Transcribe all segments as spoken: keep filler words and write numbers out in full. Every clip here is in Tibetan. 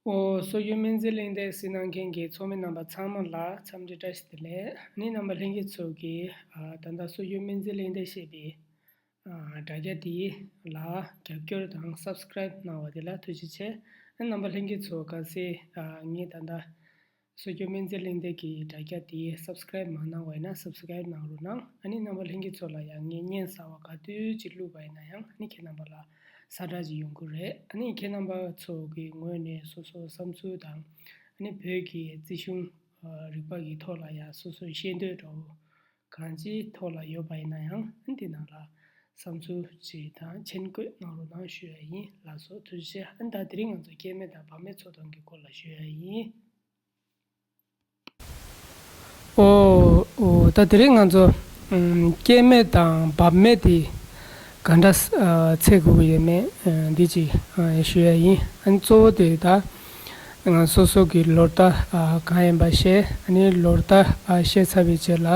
ཨོ། སྲོལ་རྒྱུན་སྨན་རྩིས་གླེང་སྟེགས་གཟིགས་གནང་མཁན་གྱི་ཚོགས་མི་རྣམ་པ་ཚང་མ་ལ་འཚམས་འདྲི་བཀྲ་ཤིས་བདེ་ལེགས། ཨ་ནི་རྣམ་པ་ལྷན་རྒྱས་ཚོ་གིས་ཨ་ད་ལྟ་སྲོལ་རྒྱུན་སྨན་རྩིས་གླེང་སྟེགས་ཞེས་པའི་ཨ་དྲ་རྒྱ་དེ་ལ་རྒྱབ་སྐྱོར་དང་སབ་སི་ཀ་རའིབ་གནང་བ་དེ་ལ་ཐུགས་རྗེ་ཆེ། ཨ་རྣམ་པ་ལྷན་རྒྱས་ཚོ་གལ་སྲིད་ཨ་ངས་ད་ལྟ་སྲོལ་རྒྱུན་སྨན་རྩིས་གླེང་སྟེགས་ཀྱི་དྲ་རྒྱ་དེ་སབ་སི་ཀ་རའིབ་མ་གནང་བ་ཡིན་ན་སབ་སི་ཀ་རའིབ་གནང་རོགས་གནང་། ཨ་ནི་རྣམ་པ་ལྷན་རྒྱས་ཚོ་ལ་ཡང་ངས་བརྙན་གསར་བ་ག་དུས་ཅིག་བླུགས་པ་ཡིན་ན་ཡང་ཨ་ནི་ཁྱེད་རྣམ་པ་ལ་གསལ་བསྒྲགས་ཅིག་ཡོང་གི་རེད། ཨ་ནི་ཁྱེད་རྣམ་པ་ཚོ་གི་ངོས་ནས་སོ་སོ་བསམ་ཚུལ་དང་ཨ་ནི་བོད་ཀྱི་རྩིས་གཞུང་རིག་པ་གི་ཐོག་ལ་ཡང་སོ་སོའི་ཤེས་འདོད་འདྲ་བོ་གང་ཅིའི་ཐོག་ལ་ཡོད་པ་ཡིན་ན་ཡང་ཨ་ནི་དེ་ནང་ལ་བསམ་ཚུལ་ཅིག་དང་མཆན་བཀོད་གནང་རོགས་གནང་ཞུ་ཡ་ཡིན། ལགས་སོ། ཐུགས་རྗེ་ཆེ། ཨ་ནི་ད་དེ་རིང་ང་ཚོ་སྐྱེས་སྨེ་དང་བབ་སྨེ་འཚོ་སྟངས་ཀྱི་སྐོར་ལ་ཞུ་ཡ་ཡིན། ཨོ། ཨོ། ད་དེ་རིང་ང་ཚོ་ཨམ་སྐྱེས་སྨེ་དང་བབ་སྨེ་དེ་ག་འདྲ་ཨ་འཚོ་དགོས་ཀྱི་ཡོད་མེད་ཨ་འདི་ཅིག་ཨ་ཞུ་ཡ་ཡིན། ཨ་ནི་གཙོ་བོ་དེ་ད་ང་སོ་སོ་གི་ལོ་ཟླ་ཨ་གང་ཡིན་པ་ཤེས། ཨ་ནི་ལོ་ཟླ་ཨ་ཤེས་ཚར་བའི་རྗེས་ལ་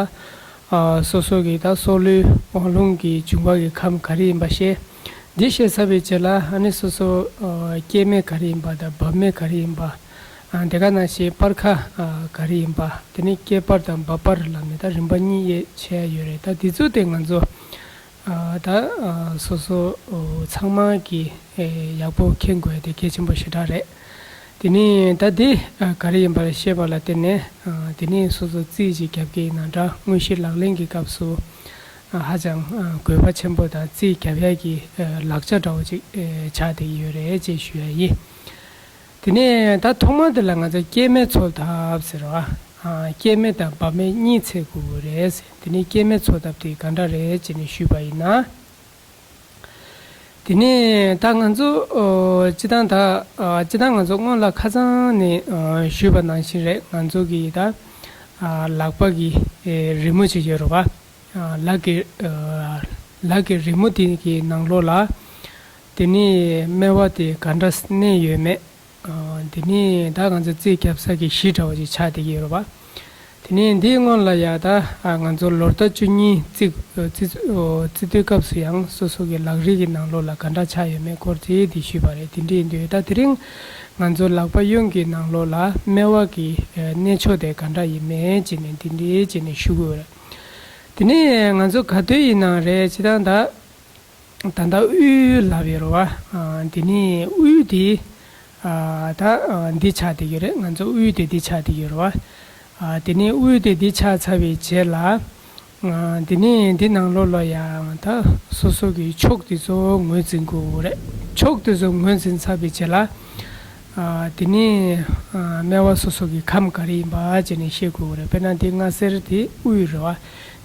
ཨ་སོ་སོ་གི་ད་སྲོག་བླུའི་དབང་ལུང་གི་འབྱུང་བ་གི་ཁམས་ག་རེ་ཡིན་པ་ཤེས། འདི་ཤེས་ཚར་བའི་རྗེས་ལ་ཨ་ནི་སོ་སོ་ཨ་སྐྱེས་སྨེ་ག་རེ་ཡིན་པ་དང་བབ་སྨེ་ག་རེ་ཡིན་པ། ཨ་དེ་ག་ནང་བཞིན་སྤར་ཁ་ཨ་ག་རེ་ཡིན་པ། དེ་ནས་སྐྱེས་སྤར་དང་བབ་སྤར་ལབ་ནས་ད་རིམ་པ་གཉིས་ཡས་ཕྱེ་ཡ་ཡོད་རེད། ད་འདི་ཚོ་དེ་ང་ཚོ་ཨ་ད་ཨ་སོ་སོ་ཨོ་ཚང་མ་གིས་ཨེ་ཡག་པོ་མཁྱེན་དགོས་ཡ་དེ་གལ་ཆེན་པོ་ཞེ་དྲག་རེད། དེ་ནས་ད་འདི་ཨ་ག་རེ་ཡིན་པ་ཤེས་པ་ལ་བརྟེན་ནས་ཨ་དེ་ནས་སོ་སོ་རྩིས་ཅིག་རྒྱབ་ཀྱི་ཡིན་ན་འདྲ། དངོས་གཞི་ལག་ལེན་གྱི་སྐབས་སུ་ཨ་ཧ་ཅང་ཨ་དགོས་པ་ཆེན་པོ་དང་རྩིས་རྒྱབ་ཡ་གི་ཨ་ལག་ཆ་འདྲ་བོ་ཅིག་ཨེ་ཆགས་བསྡད་ཀྱི་ཡོད་རེད་ཅེས་ཞུ་ཡ་ཡིན། དེ་ནས་ད་ཐོག་མར་དེ་ལ་ང་ཚོ་སྐྱེས་སྨེ་འཚོ་ཐབས་ཟེར་བ། ཨ་སྐྱེས་སྨེ་དང་བབ་སྨེ་གཉིས་འཚོ་དགོས་ཀྱི་རེད་ཟེར། དེ་ནས་སྐྱེས་སྨེ་འཚོ་ཐབས་དེ་ག་འདྲ་རེད་ཅེས་ནས་ཞུས་པ་ཡིན་ན། དེ་ནས་ད་ང་ཚོ་ཨོ་སྤྱིར་བཏང་ད་ཨ་སྤྱིར་བཏང་ང་ཚོ་སྔོན་ལ་ཁ་སང་ནས་ཨ་ཞུས་པ་ནང་བཞིན་རེད། ང་ཚོ་གི་ད་ཨ་ལག་པ་གི་ཨེ་རི་མོ་ཅིག་ཡོད་རེད་བ། ཨ་ལག་གི་ཨ་ལག་གི་རི་མོ་དེ་གི་ནང་ལོགས་ལ་དེ་ནས་སྨེ་བ་དེ་ག་འདྲ་གནས་ཡོད་མེད། ཨ་དེ་ནས་ད་ང་ཚོ་རྩིས་རྒྱབ་ས་གི་གཞི་འདྲ་བོ་ཅིག་ཆགས་བསྡད་ཀྱི་ཡོད་རེད་བ། དེ་ནས་འདིའི་སྔོན་ལ་ཡ་ད་ཨ་ང་ཚོ་ལོ་ཟླ་བཅུ་གཉིས་རྩིས་རྩིས་རྩིས་དུས་སྐབས་སུ་ཡང་སོ་སོ་གི་ལག་རིས་ཀྱི་ནང་ལོགས་ལ་ག་འདྲ་ཆགས་ཡོད་མེད་སྐོར་དེ་འདི་ཞུས་པ་རེད། དེ་འདྲ་ཡིན་དུས་ད་དེ་རིང་ང་ཚོ་ལག་པ་གཡོན་གྱི་ནང་ལོགས་ལ་སྨེ་བ་གི་ཨ་གནས་མཆོག་དེ་ག་འདྲ་ཡིན་མིན་བྱས་ནས་འདི་འདྲ་བྱས་ནས་ཞུ་དགོས་རེད། དེ་ནས་ང་ཚོ་ག་དུས་ཡིན་ན་རེད་ཅེ་ད་ད། ད་ལྟ་དབུས་ལབ་ཡོད་རེད་བ། ཨ་དེ་ནས་དབུས་དེ་ཨ་ད་ཨ་འདི་ཆགས་བསྡད་ཀྱི་རེད། ང་ཚོ་དབུས་དེ་འདི་ཆགས་བསྡད་ཀྱི་རེད་བ། ཨ་དེ་ནས་དབུས་དེ་འདི་ཆགས་ཚར་བའི་རྗེས་ལ། ཨ་དེ་ནས་འདི་ནང་ལོགས་ལ་ཡང་ད་སོ་སོ་གི་ཕྱོགས་དེ་ཚོ་ངོས་འཛིན་དགོས་རེད། ཕྱོགས་དེ་ཚོ་ངོས་འཛིན་ཚར་བའི་རྗེས་ལ། ཨ་དེ་ནས་ཨ་སྨེ་བ་སོ་སོ་གི་ཁམས་ག་རེ་ཡིན་པ་བྱས་ནས་ཤེས་དགོས་རེད། དཔེར་ན་འདི་སྔ་སེར་དེ་དབུས་རེད་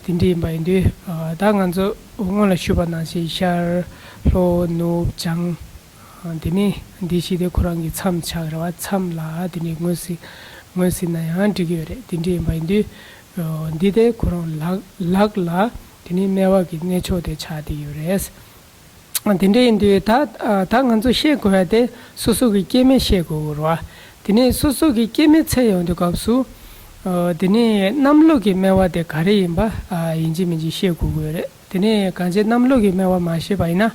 བ། དེ་འདྲ་ཡིན་པ་ཡིན་དུས་ཨ་ད་ང་ཚོ་སྔོན་ལ་ཞུས་པ་ནང་བཞིན་ཤར་ལྷོ་ནུབ་བྱང་། ཨ་དེ་ནས་འདི་བཞི་དེ་ཁོ་རང་གི་མཚམས་ཆགས་རེད་བ། མཚམས་ལ་དེ་ནས་ངོས་ཟིན་ངོས་ཟིན་ན་ཡང་འགྲིག་གི་ཡོད་རེད། དེ་འདྲ་ཡིན་པ་ཡིན་དུས་ཨ་འདི་དེ་ཁོ་རང་ལག་ལག་ལ་དེ་ནས་སྨེ་བ་གི་གནས་མཆོག་དེ་ཆགས་བསྡད་ཡོད་རེད། དེ་འདྲ་ཡིན་དུས་ད་ད་ང་ཚོ་ཤེས་དགོས་ཡ་དེ་སོ་སོ་གི་སྐྱེས་སྨེ་ཤེས་དགོས་ཀྱི་རེད་བ། དེ་ནས་སོ་སོ་གི་སྐྱེས་སྨེ་འཚོ་ཡོང་དུས་སྐབས་སུ། ཨ་དེ་ནས་གནམ་ལོ་གི་སྨེ་བ་དེ་ག་རེ་ཡིན་པ་ཨ་ཡིན་གཅིག་མིན་གཅིག་ཤེས་དགོས་ཀྱི་ཡོད་རེད། དེ་ནས་གང་ཅི་གནམ་ལོ་གི་སྨེ་བ་མ་ཤེས་པ་ཡིན་ན།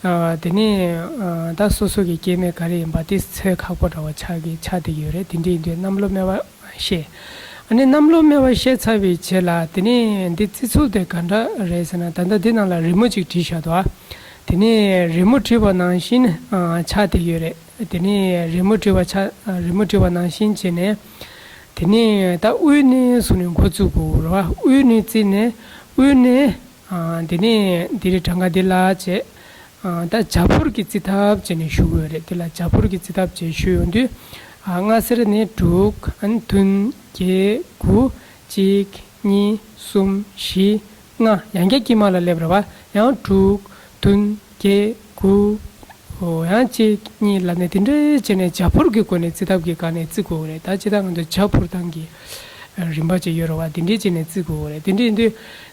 ཨ་དེ་ནས་ཨ་ད་སོ་སོ་གི་སྐྱེས་སྨེ་ག་རེ་ཡིན་པ་དེ་འཚོལ་ཁག་པོ་འདྲ་བོ་ཆགས་ཀྱི་ཆགས་བསྡད་ཀྱི་ཡོད་རེད། དེ་འདྲ་ཡིན་དུས་གནམ་ལོ་སྨེ་བ་ཤེས། ཨ་ནི་གནམ་ལོ་སྨེ་བ་ཤེས་ཚར་བའི་རྗེས་ལ་དེ་ནས་འདི་རྩི་ཚུལ་དེ་ག་འདྲ་རེད་ཟེར་ན། ད་ལྟ་འདི་ནང་ལ་རི་མོ་ཅིག་བྲིས་བཞག་འདུག་ཨ། དེ་ནས་རི་མོ་བྲིས་པ་ནང་བཞིན་ཨ་ཆགས་བསྡད་ཡོད་རེད། དེ་ནས་རི་མོ་བྲིས་པ་ཆ་ཨ་རི་མོ་བྲིས་པ་ནང་བཞིན་བྱས་ནས། དེ་ནས་ད་དབུས་ནས་བཟུང་ནས་འགོ་བཙུགས་དགོས་རེད་བ། དབུས་ནས་བརྩིས་ནས་དབུས་ནས་ཨ་དེ་ནས་འདི་རི་གྲངས་ཀ་འདི་ལ་བྱས། ཨ་ད་བྱ་འཕུར་གྱི་རྩི་ཐབས་བྱས་ནས་ཞུ་དགོས་རེད། དེ་ལ་བྱ་འཕུར་གྱི་རྩི་ཐབས་བྱས་ཞུ་ཡོང་དུས། ཨ་སྔ་སེར་ནས་དྲུག་ཨ་ནི་བདུན་བརྒྱད་དགུ་གཅིག་གཉིས་གསུམ་བཞི་ལྔ། ཡང་བསྐྱར་དཀྱིལ་མ་ལ་སླེབས་རེད་བ། ཡང་དྲུག་བདུན་བརྒྱད་དགུ་ཨོ་ཡང་གཅིག་གཉིས་ལབ་ནས་དེ་འདྲ་བྱས་ནས་བྱ་འཕུར་གྱི་སྒོ་ནས་རྩི་ཐབས་ཀྱི་སྒང་ནས་རྩི་དགོས་རེད། ད་ཅི་ད་ང་ཚོ་བྱ་འཕུར་སྟངས་ཀྱི་རིམ་པ་ཅིག་ཡོད་རེད་བ། དེ་འདྲ་བྱས་ནས་རྩི་དགོས་རེད། དེ་འདྲ་ཡིན་དུས་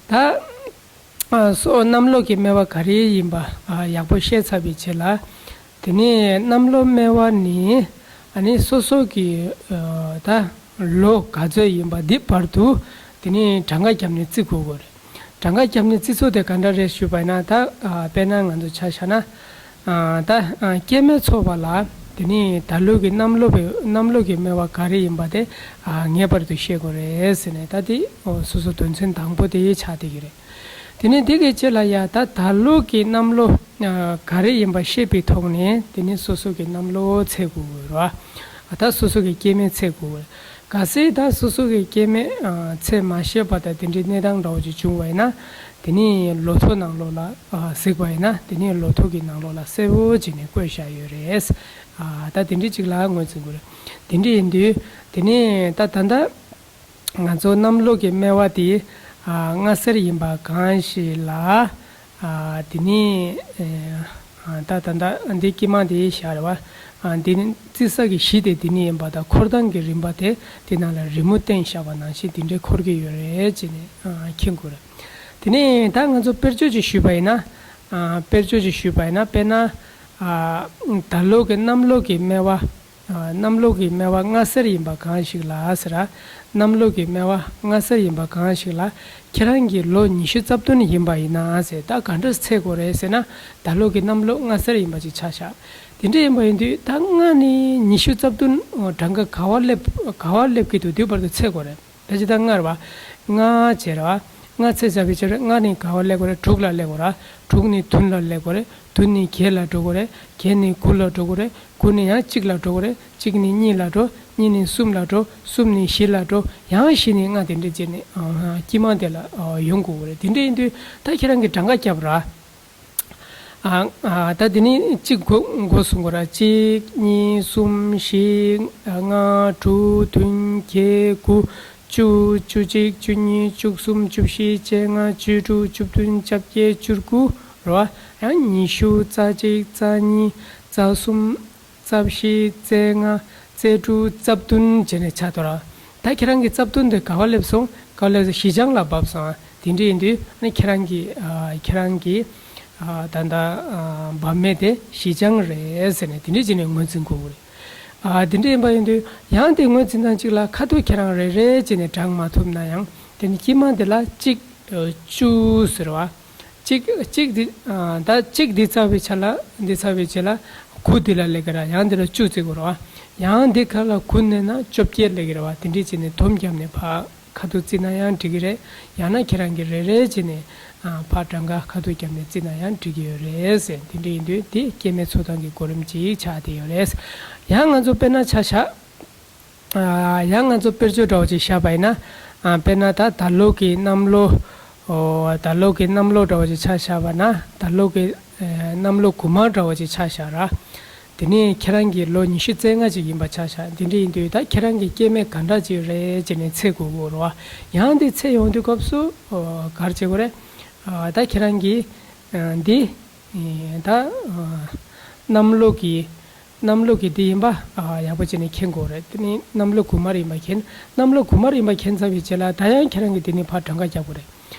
ད། ཨ་སོ་གནམ་ལོ་གི་སྨེ་བ་ག་རེ་ཡིན་པ་ཨ་ཡག་པོ་ཤེས་ཚར་བའི་རྗེས་ལ། དེ་ནས་གནམ་ལོ་སྨེ་བ་ནི་ཨ་ནི་སོ་སོ་གི་ཨ་ད་ལོ་ག་ཚོད་ཡིན་པ་འདི་བར་དུ་དེ་ནས་གྲངས་ཀ་བརྒྱབ་ནས་རྩི་དགོས་ཀྱི་རེད། གྲངས་ཀ་བརྒྱབ་ནས་རྩི་ཚུལ་དེ་ག་འདྲ་རེད་ཞུས་པ་ཡིན་ན། ད་ཨ་དཔེར་ན་ང་ཚོ་ཆ་བཞག་ན་ཨ་ད་ཨ་སྐྱེས་སྨེ་འཚོ་བ་ལ་ དེ་ནས་ད་ལོ་གི་གནམ་ལོ་བའི་གནམ་ལོ་གི་སྨེ་བ་ག་རེ་ཡིན་པ་དེ་ཨ་ངེས་པར་དུ་ཤེས་དགོས་རེད་ཟེར་ནས། ད་དེ་སོ་སོ་དོན་ཚན་དང་པོ་དེ་ཆགས་བསྡད་ཀྱི་རེད། དེ་ནས་དེ་གི་རྗེས་ལ་ཡ་ད་ད་ལོ་གི་གནམ་ལོ་ཨ་ག་རེ་ཡིན་པ་ཤེས་པའི་ཐོག་ནས་དེ་ནས་སོ་སོ་གི་གནམ་ལོ་འཚོལ་དགོས་རེད་བ། ཨ་ད་སོ་སོ་གི་སྐྱེས་སྨེ་འཚོལ་དགོས་རེད། གལ་སྲིད་ད་སོ་སོ་གི་སྐྱེས་སྨེ་ཨ་འཚོལ་མ་ཤེས་པ་དང་དེ་འདྲའི་གནས་སྟངས་འདྲ་བོ་ཅིག་བྱུང་བ་ཡིན་ན། དེ་ནས་ལོ་ཐོ་ནང་ལོགས་ལ་ཨ་གཟིགས་པ་ཡིན་ན་དེ་ནས་ལོ་ཐོ་གི་ནང་ལོགས་ལ་གསལ་བོ་བྱས་ནས་བཀོད་བཞག་ཡོད་རེད། ཨ་ད་དེ་འདྲའི་ཅིག་ལ་ངོས་འཛིན་དགོས་རེད། དེ་འདྲ་ཡིན་དུས་དེ་ནས་ད་ད་ལྟ་ང་ཚོ་གནམ་ལོ་གི་སྨེ་བ་དེ་ཨ་སྔ་སེར་ཡིན་པ་གང་ཞིག་ལ། ཨ་དེ་ནས་ཨ་ད་ད་ད་འདི་དཀྱིལ་མ་དེ་བཞག་རེད་བ། ཨ་འདི་ནི་རྩི་ས་གི་གཞི་དེ་འདི་ནས་ཡིན་པ་དང་འཁོར་སྟངས་ཀྱི་རིམ་པ་དེ་དེ་ནང་ལ་རི་མོ་བསྟན་བཞག་པ་ནང་བཞིན་དེ་འདྲའི་འཁོར་གྱི་ཡོད་རེད་ཅེས་ནས་ཨ་མཁྱེན་དགོས་རེད། དེ་ནས་ད་ང་ཚོ་དཔེར་བརྗོད་ཅིག་ཞུས་པ་ཡིན་ན། ཨ་དཔེར་བརྗོད་ཅིག་ཞུས་པ་ཡིན་ན། དཔེར་ན་ཨ་ད་ལོ་གི་གནམ་ལོ་གི་སྨེ་བ། ཨ་གནམ་ལོ་གི་སྨེ་བ་སྔ་སེར་ཡིན་པ་གང་ཞིག་ལ་ཟེར། གནམ་ལོ་གི་སྨེ་བ་སྔ་སེར་ཡིན་པ་གང་ཞིག་ལ་ཁྱེད་རང་གི་ལོ་ཉི་ཤུ་རྩ་བདུན་ཡིན་པ་ཡིན་ན་ཟེར། ད་ག་འདྲ་འཚོལ་དགོས་རེད་ཟེར་ན། ད་ལོ་གི་གནམ་ལོ་སྔ་སེར་ཡིན་པ་ཅིག་ཆ་བཞག་དེ་འདྲ་ཡིན་པ་ཡིན་དུས་ད་ལྔ་ནས་ཉི་ཤུ་རྩ་བདུན་གྲངས་ཀ་ག་བ་སླེབས་ག་བ་སླེབས་ཀྱི་འདུག་དེ་བར་དུ་འཚོལ་དགོས་རེད། ད་ཅི་ད་ལྔ་རེད་བ། ལྔ་བྱས་རེད་བ། ལྔ་ཚེ་ཚ་བའི་ཕྱིར་ལྔ་ནས་ག་བ་སླེབས་དགོས་རེད། དྲུག་ལ་སླེབས་དགོས་རེད། དྲུག་ནས་བདུན་ལ་སླེབས་དགོས་རེད། བདུན་ནས་བརྒྱད་ལ་འགྲོ་དགོས་རེད། བརྒྱད་ནས་དགུ་ལ་འགྲོ་དགོས་རེད། དགུ་ནས་ཡང་གཅིག་ལ་འགྲོ་དགོས་རེད། གཅིག་ནས་གཉིས་ལ་འགྲོ། གཉིས་ནས་གསུམ་ལ་འགྲོ། གསུམ་ནས་བཞི་ལ་འགྲོ། ཡང་བཞི་ནས་ལྔ། དེ་འདྲ་བྱས་ནས་ཨ་དཀྱིལ་མ་དེ་ལ་ཨ་ཡོང་དགོས་རེད། དེ་འདྲ་ཡིན་དུས་ད་ཁྱེད་རང་གིས་གྲངས་ཀ་རྒྱབ་ར། ཨ་ཨ་ད་དེ་ནས་གཅིག་འགོ་འགོ་གསུམ་འགོ་ར། གཅིག་གཉིས་གསུམ་བཞི་ལྔ་དྲུག་བདུན་བརྒྱད་དགུ་བཅུ། བཅུ་གཅིག་བཅུ་གཉིས་བཅུ་གསུམ་བཅུ་བཞི་བཅོ་ལྔ་བཅུ་དྲུག་བཅུ་བདུན་བཅོ་བརྒྱད་བཅུ་དགུ་རེད་བ། ཡང་ཉི་ཤུ་རྩ་གཅིག་རྩ་གཉིས་རྩ་གསུམ་རྩ་བཞི་རྩ་ལྔ་རྩ་དྲུག་རྩ་བདུན་བྱས་ནས་ཆགས་འདུག་ར། ད་ཁྱེད་རང་གི་རྩ་བདུན་དེ་ག་བ་སླེབས་སོང་། ག་བ་སླེབས་སོང་། བཞི་ལྗང་ལ་བབས་སོང་། དེ་འདྲ་ཡིན་དུས་ཨ་ནི་ཁྱེད་རང་གི་ཨ་ཁྱེད་རང་གི་ཨ་ད་ལྟ་ཨ་བབ་སྨེ་དེ་བཞི་ལྗང་རེད་ཟེར་ནས་དེ་འདྲ་བྱས་ནས་ངོས་འཛིན་དགོས་ཀྱི་རེད། ཨ་དེ་འདྲ་ཡིན་པ་ཡིན་དུས་ཡང་དེ་ངོས་འཛིན་སྟངས་གཅིག་ལ་ཁ་ཐུག་ཁྱེད་རང་རེ་རེ་བྱས་ནས་བགྲང་མ་ཐུབ་ན་ཡང་དེ་ནི་དཀྱིལ་མ་དེ་ལ་གཅིག་ཨ་བཅུ་ཟེར་བ། གཅིག་གཅིག་འདི་ཨ་ད་གཅིག་འདི་ཚར་བའི་ཆ་ལ་འདི་ཚར་བའི་རྗེས་ལ་དགུ་འདི་ལ་སླེབས་ཀྱི་ར། ཡང་འདི་ལ་བཅུ་བརྩི་དགོས་ར་བ། ཡང་འདི་ཁ་ལ་དགུ་མནན་ན་བཅོ་བརྒྱད་སླེབས་ཀྱི་ར་བ། དེ་འདྲ་བྱས་ནས་སྡོམ་བརྒྱབ་ནས་ཕར་ཁ་ཐུག་བརྩིས་ན་ཡང་འགྲིག་གི་རེད། ཡང་ན་ཁྱེད་རང་གིས་རེ་རེ་བྱས་ནས་ཨ་ཕར་གྲངས་ཀ་ཁ་ཐུག་བརྒྱབ་ནས་བརྩིས་ན་ཡང་འགྲིག་གི་ཡོད་རེད་ཟེར། དེ་འདྲ་ཡིན་དུས་དེ་སྐྱེས་སྨེ་འཚོལ་སྟངས་ཀྱི་གོ་རིམ་ཅིག་ཆགས་བསྡད་ཡོད་རེད། ཡང་ང་ཚོ་དཔེར་ན་ཆ་བཞག་ཨ་ཡང་ང་ཚོ་དཔེར་བརྗོད་འདྲ་བོ་ཅིག་བཞག་པ་ཡིན་ན། ཨ་དཔེར་ན་ད་ད་ལོ་གི་གནམ་ལོ། ཨོ་ད་ལོ་གི་གནམ་ལོ་འདྲ་བོ་ཅིག་ཆ་བཞག་པ་ན། ད་ལོ་གི་ཨེ་གནམ་ལོ་དགུ་དམར་འདྲ་བོ་ཅིག་ཆ་བཞག་ར། དེ་ནས་ཁྱེད་རང་གི་ལོ་ཉི་ཤུ་རྩ་ལྔ་ཅིག་ཡིན་པ་ཆ་བཞག་དེ་འདྲ་ཡིན་དུས་ད་ཁྱེད་རང་གི་སྐྱེས་སྨེ་ག་འདྲ་ཅིག་རེད་ཅེས་ནས་འཚོལ་དགོས་ཀྱི་རེད་བ། ཡང་དེ་འཚོལ་ཡོང་དུས་སྐབས་སུ་ཨོ་ག་རེ་བྱེད་དགོས་རེད། ཨ་ད་ཁྱེད་རང་གིས་ཨ་འདི་ཨེ་ད་ཨ་གནམ་ལོ་གི་གནམ་ལོ་གི་འདི་ཡིན་པ་ཨ་ཡག་པོ་བྱས་ནས་མཁྱེན་དགོས་རེད། དེ་ནི་གནམ་ལོ་དགུ་དམར་ཡིན་པ་མཁྱེན། གནམ་ལོ་དགུ་དམར་ཡིན་པ་མཁྱེན་ཚར་བའི་རྗེས་ལ་ད་ཡང་ཁྱེད་རང་གིས་འདི་ནས་ཕར་གྲངས་ཀ་རྒྱག་དགོས་རེད།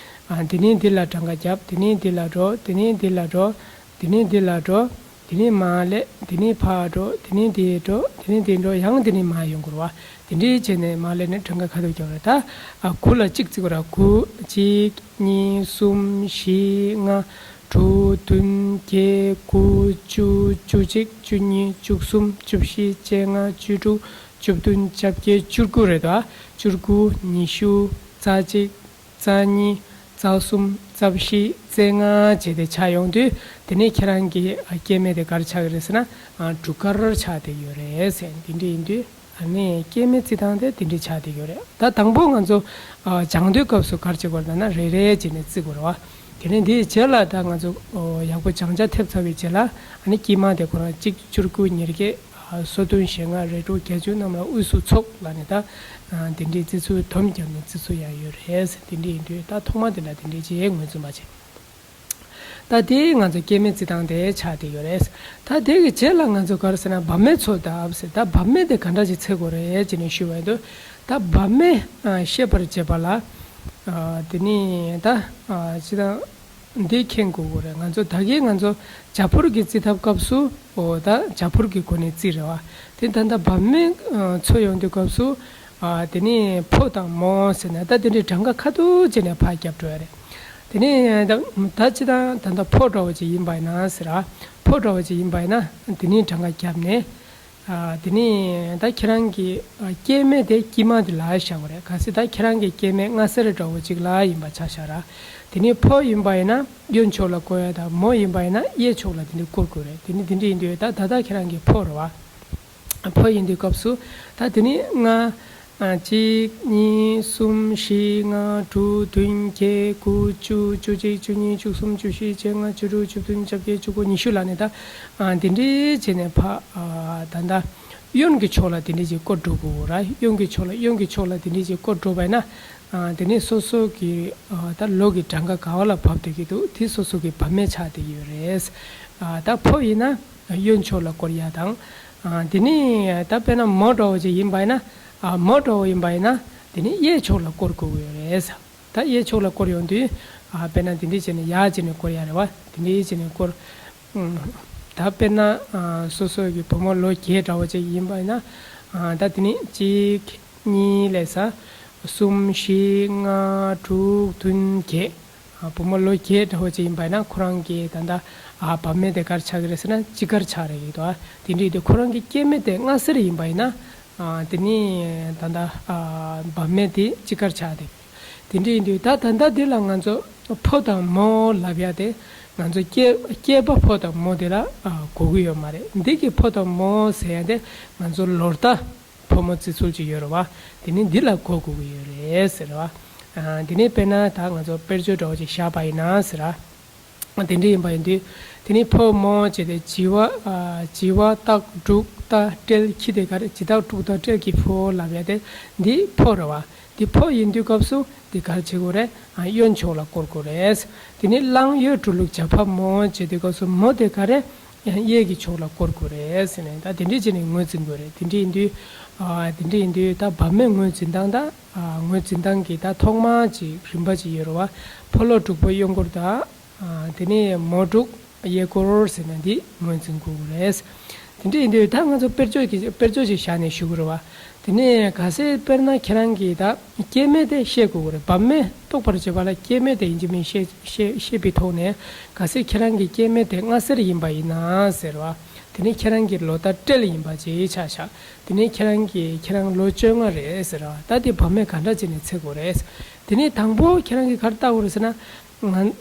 ཨ་འདི་ནས་འདི་ལ་གྲངས་ཀ་རྒྱབ། འདི་ནས་འདི་ལ་འགྲོ། འདི་ནས་འདི་ལ་འགྲོ། འདི་ནས་འདི་ལ་འགྲོ། འདི་ནས་མར་སླེབས། འདི་ནས་ཕར་འགྲོ། འདི་ནས་འདི་འགྲོ། འདི་ནས་འདི་འགྲོ། ཡང་འདི་ནས་མར་ཡོང་དགོས་རེད་བ། དེ་འདྲའི་བྱས་ནས་མར་སླེབས་ནས་གྲངས་ཀ་ཁ་ཐུག་རྒྱག་རེད་ད། ཨ་དགུ་ལ་གཅིག་བརྩི་དགོས་ར། དགུ། གཅིག་གཉིས། གསུམ། བཞི། ལྔ། དྲུག་བདུན། བརྒྱད། དགུ། བཅུ། བཅུ་གཅིག་བཅུ་གཉིས། བཅུ་གསུམ། བཅུ་བཞི། བཅོ་ལྔ། བཅུ་དྲུག་བཅུ་བདུན། བཅོ་བརྒྱད། བཅུ་དགུ་རེད་ད། བཅུ་དགུ། ཉི་ཤུ། རྩ་གཅིག་རྩ་གཉིས། རྩ་གསུམ། རྩ་བཞི། རྩ་ལྔ་བྱས་ཏེ་ཆགས་ཡོང་དུས་དེ་ནས་ཁྱེད་རང་གི་ཨ་སྐྱེས་སྨེ་དེ་ག་རེ་ཆགས་ཀྱི་རེད་ཟེར་ན། ཨ་དྲུག་དཀར་ཆགས་བསྡད་ཡོད་རེད་ཟེར། དེ་འདྲ་ཡིན་དུས་ཨ་ནི་སྐྱེས་སྨེ་བརྩི་སྟངས་དེ་དེ་འདྲ་ཆགས་བསྡད་ཡོད་རེད། ད་དང་པོ་ང་ཚོ་ཨ་སྦྱང་དུས་སྐབས་སུ་ག་རེ་བྱེད་དགོས་རེད་ལབ་ན་རེ་རེ་བྱས་ནས་བརྩི་དགོས་རེད་བ། དེ་ནས་དེའི་རྗེས་ལ་ད་ང་ཚོ་ཨོ་ཡག་པོ་སྦྱང་བྱ་ཐེབས་ཚར་བའི་རྗེས་ལ་ཨ་ནི་དཀྱིལ་མ་དེ་ཁོ་རང་གཅིག་བཅུ་དགུ་ཉེར་བརྒྱད། ཨ་སོ་བདུན་ཞེ་ལྔ་རེ་དྲུག་བརྒྱད་ཅུ་རྣམས་ལ་དབུས་སུ་ཚོགས་ལབ་ནས་ད་ཨ་དེ་འདྲའི་རྩི་ཚུལ་སྡོམ་བརྒྱབ་ནས་བརྩི་ཚུལ་ཡང་ཡོད་རེད། དེ་འདྲ་ཡིན་དུས་ད་ཐོག་མ་དེ་ལ་དེ་འདྲའི་རྗེས་ངོས་འཛིན་པ་བྱེད། ད་དེ་ང་ཚོ་སྐྱེས་སྨེ་བརྩི་སྟངས་དེ་ཆགས་བསྡད་ཡོད་རེད། ད་དེ་གི་རྗེས་ལ་ང་ཚོ་ག་རེ་ཟེར་ན་བབ་སྨེ་འཚོལ་ཐབས་ཟེར། ད་བབ་སྨེ་དེ་ག་འདྲ་ཞིག་འཚོལ་དགོས་རེད་ཅེས་ནས་ཞུས་པ་ཡིན་དུས། ད་བབ་སྨེ་ཨ་ཤེས་པར་བྱེད་པ་ལ་ཨ་དེ་ནི་ད་ཨ་ཅི་ད། འདི་མཁྱེན་དགོས་ཀྱི་རེད། ང་ཚོ་ད་གིན་ང་ཚོ་བྱ་འཕུར་གྱི་རྩི་ཐབས་སྐབས་སུ་ཨོ་ད་བྱ་འཕུར་གྱི་སྒོ་ནས་རྩི་རེད་བ། དེ་ད་ལྟ་བབ་སྨེ་ཨ་འཚོལ་ཡོང་དུས་སྐབས་སུ་ཨ་དེ་ནི་ཕོ་དང་མོ་ཟེར་ནས་ད་དེ་འདྲའི་གྲངས་ཀ་ཁ་ཐུག་བྱས་ནས་ཕར་རྒྱབ་འགྲོ་ཡ་རེད། དེ་ནི་ད་ད་ཅི་ད་ད་ལྟ་ཕོ་འདྲ་བོ་ཅིག་ཡིན་པ་ཡིན་ན་ཟེར་ར། ཕོ་འདྲ་བོ་ཅིག་ཡིན་པ་ཡིན་ན་དེ་ནི་གྲངས་ཀ་བརྒྱབ་ནས། ཨ། དེ་ནས་ད་ཁྱེད་རང་གི་ཨ། སྐྱེ་དམན་དེ་དཀྱིལ་མ་དེ་ལ་བཞག་པ་རེད། གལ་སྲིད་ད་ཁྱེད་རང་གི་སྐྱེ་དམན་སྔ་སེར་འདྲ་བོ་ཅིག་ལ་ཡིན་པ་ཆ་བཞག་ར། དེ་ནས་ཕོ་ཡིན་པ་ཡིན་ན་གཡོན་ཕྱོགས་ལ་བསྐོར་ཡ་དང་། མོ་ཡིན་པ་ཡིན་ན་གཡས་ཕྱོགས་ལ་དེ་འདྲ་བསྐོར་དགོས་རེད། དེ་ནས་དེ་འདྲ་ཡིན་དུས་ད་ད་ལྟ་ཁྱེད་རང་གི་ཕོ་རེད་བ། ཕོ་ཡིན་དུས་སྐབས་སུ་ད་དེ་ནས་ལྔ། ཨ། གཅིག་གཉིས་གསུམ་བཞི་ལྔ་དྲུག་བདུན་བརྒྱད་དགུ་བཅུ། བཅུ་གཅིག་བཅུ་གཉིས་བཅུ་གསུམ་བཅུ་བཞི་བཅོ་ལྔ་བཅུ་དྲུག་བཅུ་བདུན་བཅོ་བརྒྱད་བཅུ་དགུ། ཉི་ཤུ་ལ་ནས་ད། ཨ། དེ་འདྲའི་བྱས་ནས་ཕ། ཨ། ད་ལྟ་གཡོན་གྱི་ཕྱོགས་ལ་དེ་འདྲ་ཅིག་བསྐོར་འགྲོ་དགོས་ར། གཡོན་གྱི་ཕྱོགས་ལ། གཡོན་གྱི་ཕྱོགས་ལ་དེ་འདྲ་ཅིག་བསྐོར་འགྲོ་བ་ཡིན་ན། ཨ། དེ་ནས་སོ་སོ་གི། ཨ། ད་ལོ་གི་གྲངས་ཀ་ག་བ་ལ་བབས་བསྡད་ཀྱི་འདུག་དེ་སོ་སོ་གི་བབ་སྨད་ཆགས་བསྡད་ཡོད་རེད། ཨ། ད་ཕོ་ཡིན་ན་གཡོན་ཕྱོགས་ལ་བསྐོར་ཡ་དང་། ཨ། དེ་ནས་ད་དཔེར་ན་མོ་འདྲ་བོ་ཅིག་ཡིན་པ་ཡིན་ན། ཨ། མོ་འདྲ་བོ་ཡིན་པ་ཡིན་ན་དེ་ནས་གཡས་ཕྱོགས་ལ་བསྐོར་དགོས་ཀྱི་ཡོད་རེད། ད་གཡས་ཕྱོགས་ལ་བསྐོར་ཡོང་དུས། ཨ། དཔེར་ན་དེ་འདྲ་བྱས་ནས་ཡར་བྱས་ནས་བསྐོར་ཡ་རེད་བ། དེ་འདྲ་བྱས་ནས་བསྐོར། ཨུམ། ད་དཔེར་ན། ཨ། སོ་སོ་གི་བུ་མོ་ལོ་བརྒྱད་འདྲ་བོ་ཅིག་ཡིན་པ་ཡིན་ན། ཨ། ད་དེ་ནས་གཅིག་གཉིས་ལབ་ས། གསུམ་བཞི་ལྔ་དྲུག་བདུན་བརྒྱད། ཨ། བུ་མོ་ལོ་བརྒྱད་འདྲ་བོ་ཅིག་ཡིན་པ་ཡིན་ན་ཁོ་རང་གི་ད་ལྟ། ཨ། བབ་སྨད་དེ་ག་རེ་ཆགས་ཀྱི་རེད་ཟེར་ན་དཔྱིད་ཀར་ཆགས་རེད་ཡོད་དོ། དེ་འདྲ་ཡིན་དུས་ཁོ་རང་གི་སྐྱེ་དམན་དེ་སྔ་སེར་ཡིན་པ་ཡིན་ན། ཨ། དེ་ནི་ད་ལྟ། ཨ། བབ་སྨད་དེ་དཔྱིད་ཀར་ཆགས་བསྡད། དེ་འདྲ་ཡིན་དུས་ད་ད་ལྟ་འདི་ལ་ང་ཚོ་ཕོ་དང་མོ་ལབ་ཡ་དེ་ང་ཚོ་སྐྱེ་སྐྱེས་པ་ཕོ་དང་མོ་དེ་ལ། ཨ། གོ་གི་ཡོད་མ་རེད། འདི་གི་ཕོ་དང་མོ་ཟེར་ཡ་དེ་ང་ཚོ་ལོ་ཟླ་ཕོ་མོ་བརྩི་ཚུལ་ཅིག་ཡོད་རེད་བ། དེ་ནི་འདི་ལ་གོ་དགོས་ཀྱི་ཡོད་རེད་ཟེར་བ། ཨ། དེ་ནས་དཔེར་ན་ད་ང་ཚོ་དཔེར་བརྗོད་འདྲ་བོ་ཅིག་བཞག་པ་ཡིན་ན་ཟེར་ར། དེ་འདྲ་ཡིན་པ་ཡིན་དུས། དེ་ནི་ཕོ་མོ་བྱས་ཏེ་བྱི་བ། ཨ། བྱི་བ་སྟག་འབྲུག་རྟ་སྤྲེལ་ཁྱི་དེ་ག་རེ། བྱི་སྟག་འབྲུག་རྟ་སྤྲེལ་གྱི་ཕོ་ལབ་ཡ་དེ་འདི་ཕོ་རེད་བ། འདི་ཕོ་ཡིན་དུས་སྐབས་སུ་འདི་ག་རེ་བྱེད་དགོས་རེད། ཨ། གཡོན་ཕྱོགས་ལ་བསྐོར་དགོས་རེད། དེ་ནི་གླང་གཡོ་འབྲུག་ལུག་བྱ་ཕག་མོ་བྱས་དུས་སྐབས་སུ་མོ་དེ་ག་རེ། ཡང་གཡས་ཀྱི་ཕྱོགས་ལ་བསྐོར་དགོས་རེད་ཟེར་ནས་ད་དེ་འདྲས་བྱས་ནས་ངོས་འཛིན་དགོས་རེད། དེ་འདྲས་ཡིན་དུས། ཨ། དེ་འདྲས་ཡིན་དུས་ད་བབ་སྨད་ངོས་འཛིན་སྟངས་ད། ཨ། ངོས་འཛིན་སྟངས་ཀྱི་ད་ཐོག་མ་ཅིག་རིམ་པ་ཅིག་ཡོད་རེད་བ། ཕོ་ལོ་དྲུག་པོ་གཡོན་སྐོར་དང་། ཨ། དེ་ནས་མོ་དྲུག་གཡས་སྐོར་ཟེར་ནས་འདི་ངོས་འཛིན་དགོས་ཀྱི་རེད། དེ་འདྲས་ཡིན་དུས་ད་ང་ཚོ་དཔེར་བརྗོད་ཀྱི་དཔེར་བརྗོད་ཅིག་བཞག་ནས་ཞུ་གི་རེད་བ། དེ་ནས་གལ་སྲིད་དཔེར་ན་ཁྱེད་རང་གིས་ད་སྐྱེ་དམན་དེ་ཤེས་དགོས་ཀྱི་རེད། བབ་སྨད་རྟོགས་པར་བྱེད་པ་ལ་སྐྱེ་དམན་དེ་ཡིན་གཅིག་མིན་ཤེས་ཤེས་ཤེས་པའི་ཐོག་ནས། གལ་སྲིད་ཁྱེད་རང་གི་སྐྱེ་དམན་དེ་སྔ་སེར་ཡིན་པ་ཡིན་ན་ཟེར་བ། དེ་ནས་ཁྱེད་རང་གི་ལོ་ཟླ་སྤྲེལ་ཡིན་པ་ཅིག་ཆ་བཞག་དེ་ནས་ཁྱེད་རང་གི་ཁྱེད་རང་ལོ་བཅོ་ལྔ་རེད་ཟེར་བ། ད་དེ་བབ་སྨད་ག་འདྲ་བྱས་ནས་འཚོལ་དགོས་རེད། དེ་ནས་དང་པོ་ཁྱེད་རང་གིས་ག་རེ་བལྟ་དགོས་རེད་ཟེར་ན། ང་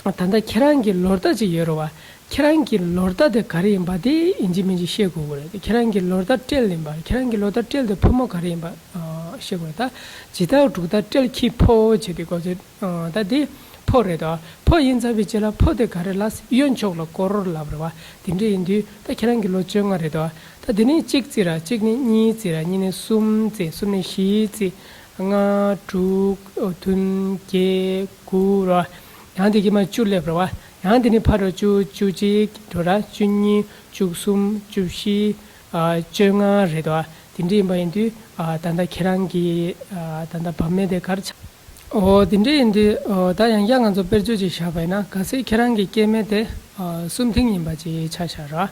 ད་ལྟ་ཁྱེད་རང་གི་ལོ་ཟླ་ཅིག་ཡོད་རེད་བ། ཁྱེད་རང་གི་ལོ་ཟླ་དེ་ག་རེ་ཡིན་པ་དེ་ཡིན་གཅིག་མིན་གཅིག་ཤེས་དགོས་ཀྱི་རེད། ཁྱེད་རང་གི་ལོ་ཟླ་སྤྲེལ་ཡིན་པ། ཁྱེད་རང་གི་ལོ་ཟླ་སྤྲེལ་དེ་ཕོ་མོ་ག་རེ་ཡིན་པ། ཨ། ཤེས་དགོས་རེད། ད་བྱི་སྟག་འབྲུག་རྟ་སྤྲེལ་ཁྱི་ཕོ་བྱས་དུས་སྐབས་སུ། ཨ། ད་དེ་ཕོ་རེད་དོ། ཕོ་ཡིན་ཚར་བའི་རྗེས་ལ་ཕོ་དེ་ག་རེ་ལ་གཡོན་ཕྱོགས་ལ་བསྐོར་ལབ་རེད་བ། དེ་འདྲ་ཡིན་དུས་ད་ཁྱེད་རང་གི་ལོ་བཅོ་ལྔ་རེད་དོ། ད་དེ་ནས་གཅིག་བརྩིས་ར། གཅིག་ནས་གཉིས་བརྩིས་ར། གཉིས་ནས་གསུམ་བརྩིས། གསུམ་ནས་བཞི་བརྩིས། ལྔ། དྲུག་བདུན། བརྒྱད། དགུ་ར། ཡང་དེ་གི་མ་བཅུ་སླེབས་རེད་བ། ཡང་དེ་ནས་ཕར་ར་བཅུ། བཅུ་གཅིག་འགྲོ་ར། བཅུ་གཉིས། བཅུ་གསུམ། བཅུ་བཞི། ཨ། བཅོ་ལྔ་རེད་དོ། དེ་འདྲ་ཡིན་པ་ཡིན་དུས། ཨ། ད་ལྟ་ཁྱེད་རང་གི། ཨ། ད་ལྟ་བབ་སྨད་དེ་ག་རེ་ཆགས། འོ། དེ་འདྲ་ཡིན་དུས། འོ། ད་ཡང་བསྐྱར་ང་ཚོ་དཔེར་བརྗོད་ཅིག་བཞག་པ་ཡིན་ན། གལ་སྲིད་ཁྱེད་རང་གི་སྐྱེ་དམན་དེ། ཨ། གསུམ་ཐེངས་ཡིན་པ་ཅིག་ཆ་བཞག་ར།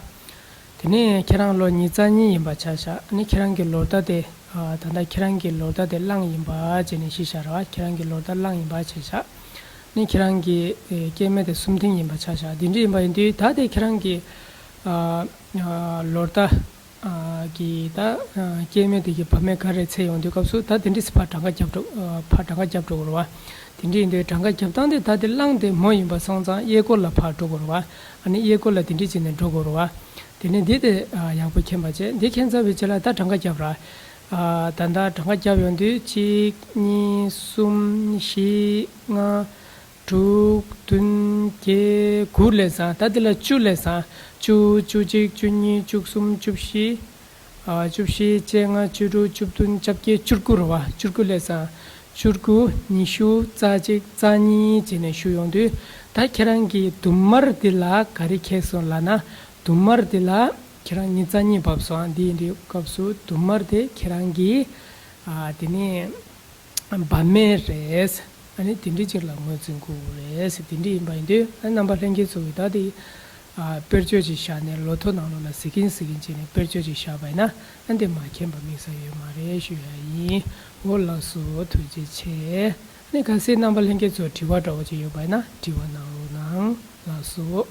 དེ་ནས་ཁྱེད་རང་ལོ་ཉིས་རྩ་གཉིས་ཡིན་པ་ཆ་བཞག་ཨ་ནི་ཁྱེད་རང་གི་ལོ་ཟླ་དེ། ཨ། ད་ལྟ་ཁྱེད་རང་གི་ལོ་ཟླ་དེ་གླང་ཡིན་པ་བྱས་ནས་གཞི་བཞག་ར་བ། ཁྱེད་རང་གི་ལོ་ཟླ་གླང་ཡིན་པ་བྱས་བཞག་ཨ་ནི་ཁྱེད་རང་གི། ཨེ། སྐྱེ་དམན་དེ་གསུམ་ཐེངས་ཡིན་པ་ཆ་བཞག་དེ་འདྲ་ཡིན་པ་ཡིན་དུས་ད་དེ་ཁྱེད་རང་གི། ཨ། ཨ། ལོ་ཟླ། ཨ། གི་ད། ཨ། སྐྱེ་དམན་དེ་གི་བབ་སྨད་ག་རེ་འཚོལ་ཡོང་དུས་སྐབས་སུ་ད་དེ་འདྲ་སེ་ཕར་གྲངས་ཀ་རྒྱབ་འགྲོ། ཨ། ཕར་གྲངས་ཀ་རྒྱབ་འགྲོ་དགོས་རེད་བ། དེ་འདྲ་ཡིན་དུས་གྲངས་ཀ་རྒྱབ་སྟངས་དེ་ད་དེ་གླང་དེ་མོ་ཡིན་པ་སོང་ཙང་གཡས་སྐོར་ལ་ཕར་འགྲོ་དགོས་རེད་བ། ཨ་ནི་གཡས་སྐོར་ལ་དེ་འདྲ་བྱས་ནས་འགྲོ་དགོས་རེད་བ། དེ་ནས་འདི་དེ། ཨ། ཡག་པོ་མཁྱེན་པ་བྱས། འདི་མཁྱེན་ཚར་བའི་རྗེས་ལ་ད་གྲངས་ཀ་རྒྱབ་ར། ཨ། ད་ལྟ་གྲངས་ཀ་རྒྱབ་ཡོང་དུས་གཅིག་གཉིས། གསུམ། བཞི། ལྔ། དྲུག་བདུན། བརྒྱད། དགུ་སླེབས་སོང་། ད་འདི་ལ་བཅུ་སླེབས་སོང་། བཅུ། བཅུ་གཅིག་བཅུ་གཉིས། བཅུ་གསུམ། བཅུ་བཞི། ཨ། བཅུ་བཞི། བཅོ་ལྔ། བཅུ་དྲུག་བཅུ་བདུན། བཅོ་བརྒྱད། བཅུ་དགུ་རེད་བ། བཅུ་དགུ་སླེབས་སོང་། བཅུ་དགུ། ཉི་ཤུ། རྩ་གཅིག་རྩ་གཉིས་བྱས་ནས་ཞུ་ཡོང་དུས། ད་ཁྱེད་རང་གི་དུ་མར་འདི་ལ་ག་རེ་འཁེལ་སོང་ལབ་ན། དུ་མར་འདི་ལ་ཁྱེད་རང་ཉིས་རྩ་གཉིས་བབས་སོང་། འདི་ཡིན་དུས་སྐབས་སུ་དུ་མར་དེ་ཁྱེད་རང་གི། ཨ། དེ་ནས། བབ་སྨད་རེད། ཨ་ནི་དེ་འདྲ་ཅིག་ལ་ངོས་འཛིན་དགོས་རེད། དེ་འདྲ་ཡིན་པ་ཡིན་དུས། ཨ། རྣམ་པ་ལྷན་རྒྱས་ཚོ་གིས་ད་དེ། ཨ། དཔེར་བརྗོད་ཅིག་བཞག་ནས་ལོ་ཐོ་ནང་ལོགས་ལ་གཟིགས་གིན་གཟིགས་གིན་བྱས་ནས་དཔེར་བརྗོད་ཅིག་བཞག་པ་ཡིན་ན། ཨ། འདི་མ་མཁྱེན་པ་དམིགས་བསལ་ཡོད་མ་རེད་ཞུ་ཡ་ཡིན། འོ། ལགས་སོ། ཐུགས་རྗེ་ཆེ། ཨ་ནི་གལ་སྲིད་རྣམ་པ་ལྷན་རྒྱས་ཚོ་དྲི་བ་འདྲ་བོ་ཅིག་ཡོད་པ་ཡིན་ན་དྲི་བ་གནང་རོགས་གནང་། ལགས་སོ།